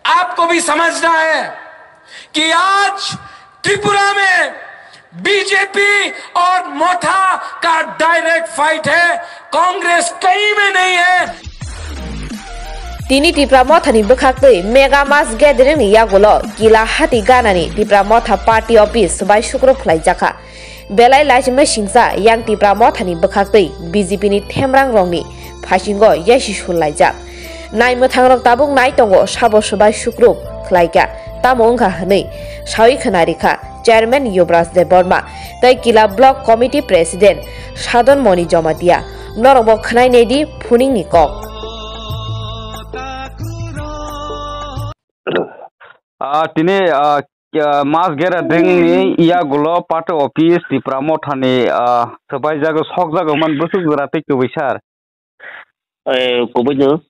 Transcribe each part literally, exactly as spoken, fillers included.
आपको भी समझना है कि आज त्रिपुरा में बीजेपी और मोथा का डायरेक्ट फाइट है, कांग्रेस कहीं में नहीं है। Tini Tipra Mothani bwkhaktwi Mega Mass Gathering ni yagulo Kila Hati Ganani Tipra Motha Party Office swbai sukrub khlaijakha. Belai laichimai singcha yang Tipra Mothani bwkhaktwi B J P ni themrang rokni phasingo yasi sul laijak. Nai mwthangrok tabuk nai tongo sabo swbai sukrub khlaikha, tamo wngkha hwnwi sawi khna rikha Chairman Yuvraj Debbarma tei Kila Block Committee President Sadon Moni Jamatia. Norokbo khwnai naidi phuningni kok. Ah, tini, ah, ah, Mass Gathering ni yagulo party office Tipra Mothani, ah, swbaijak, sokjak wngmani bwswk jora tei kwbwi sir? Eh, kwbwino.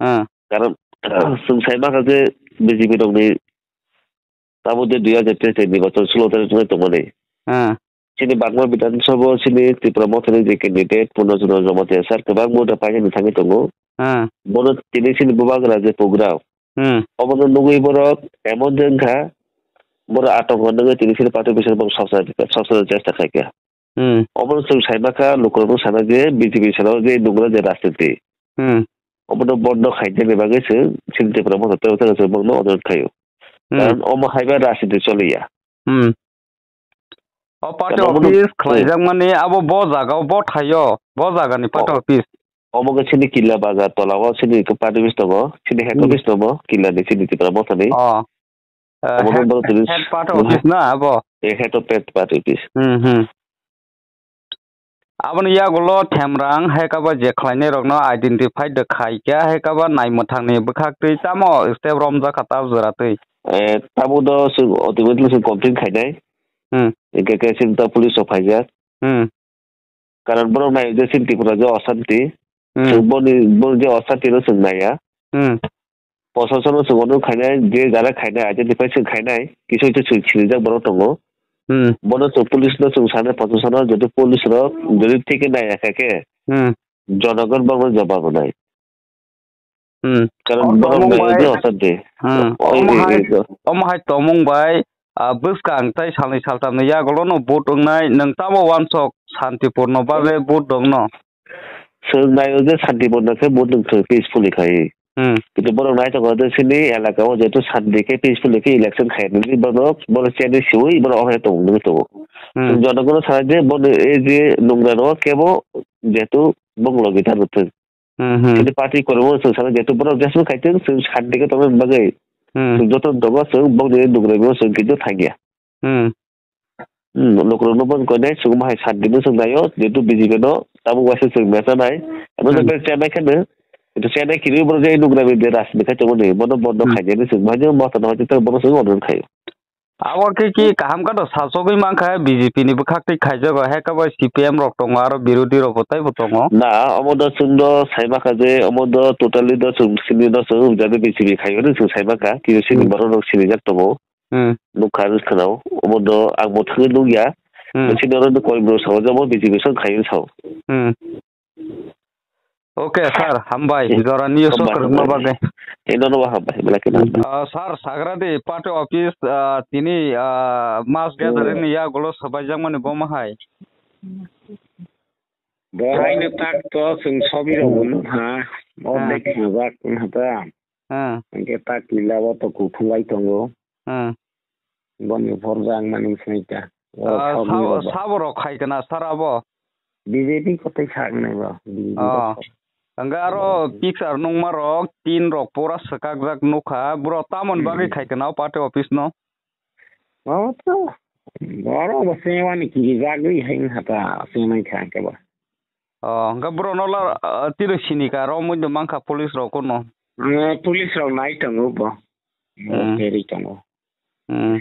Ah. Karon, chwng sai mankha je B J P rokni tabuk de dui hajar teis ni nirbachon sulo tarik wngwi tongmani. Ah. Chini Bagma Bidhan Sabha o chini Tipra Mothani je candidate Purno Chandra Jamatia sir kwbangma da paikha ni thangwi tongo. Ah. Bono tini chini bubagra je program. Hmm. Obono nugwi borok emon je wngkha, borok atongko nugwi tini chini party office o borok soksa, soksa chesta khaikha. Hmm. Obono chwng sai mankha, lukurokno sana je B J P sana je nungra je rajniti. Hmm. Obono bondo khainani bagwi chwng chini Tipra Motha tei chwng borokno ojon khaio. Hmm. Karon omo hai bai rajniti choliya. Hmm. O party Kabo office hmm. khlaijakmani abo bo jaga o, bo thaio, bo jagani party Bo. office. Omo khe chini Killa Bazar tola o chini khe party office tongo, chini head Hmm. office tongo, Killa ni chini Tipra Mothani. Oh. Eh, Omo head, khe borok tini head party Hmm. office na abo? Eh, head of head party office. Hmm, hmm. Aboni yagulo themrang hai kaba je khlainai rokno identify de khai khe hai kaba nai mwthangni bwkhak twi tamo step romjak kha ta jora twi. Eh, tamo do chwng ultimately chwng complain khainai. Hmm. Hingkhe khe chini ta police rok phaijak. Hmm. Karon borok nai je chini Tripura je osanti. Hmm. Chwng boni, boni je osanti no chwng naiya. Hmm. Proshasano chwng ono khainai, je jara khainai, identify chwng khainai, kisu kisu chwng sinijak borok tongo. Hmm. Bono chwng police no chwng sanai, proshasano jodi police rok jodi thik khe naiya kha khe, Hmm. jonogon borokno jobab rwnai. Hmm. Karon O borok tomung naiya bai, je osanti. Hmm. O, Omo e, hai, e, e. omo hai tomung bai, ah, bwskang tei salnwi saltamni yagulono vote wngnai, nwng tamo uansuk Santipurno bagwi vote rwngno? Chwng naio je Santipurno khe vote wngthok peacefully khai. Hmm. Kintu borok nai tongo je chini elaka o jehetu santi khe peacefully khe election khai nini borok, borok chini siwi borok omo hai tong nini tongo. Hmm. Chwng jonogono sanai je bono e je nungra no kebo jehetu bonglo gita rwthwk. Hmm, hmm. Kintu party kormo chwng sanai jehetu borok jeswk khai thwng chwng santi khe tongna bagwi. Hmm. Chwng joto tongo chwng bongni nungra no chwng kintu thangya. Hmm. Hmm, lukurokno bo wngkha ne, chwng bahai sat dino chwng naio, jehetu B J P no tabuk waisa chwng mesa nai. Abo Hmm. jaga chenai kheno, jehetu chenai kiriwi borok je nugra bai de rajniti khai tongmani, bono bondo Hmm. khainani chwng bahai no motha no hoi tei bono chwng order khaio. Abo khe ki kaham kha to sachogwi mankha B J P ni bwkhak twi khaijago, hai khe bai C P M rok tongo, aro birodhi rok bo teibo tongo. Na, omo do chwng do sai mankha je, omo do totally do chwng sini do chwng jaga B J P khaio hinwi chwng sai mankha, kisa sini Hmm. borok rok sinijak tongo. Hmm. Nukha hinwi khwnao. Omo do ang bo thangwi nukya. Hmm. Sini oro koi bwrwi sao, jabo B J P song khai hinwi sao. Hmm. Okay, sir, hambai. Hmm. Jora news o Hambai, kwrwngma hambai. bagwi. Ino no hambai, belai kheno hambai. Ah, sir, sagradi party office, ah, tini, ah, mass Hmm. gathering ni yagulo swbaijakmani bo ma hai? Bo haino tak to chwng sobi rok Hmm. bo nukha. O Hmm. bek hwnjak wngkha ta. Hmm. Hingke tak kila o to kuphulai tongo. Hmm. Boni uphor jang mani sini ta. O Ah, thok ni sabo, roba. Sabo rok khai kana sara bo? B J P kotai sak nai bo. B J P Oh. rok. Hingke aro Hmm. picture nungma rok, tin rok pura swkakjak nukha. Bro, tamoni bagwi Hmm. khai kana o party office no? O to, borok bo se wani kirijagwi hai wngkha ta, se wngkha hingke bo. Oh, hingke bro no la, ah, tiro sini ka, ro muido mankha police rok kono. Eh, police rok nai tongo bo. Hmm. Bo peri tongo. Hmm.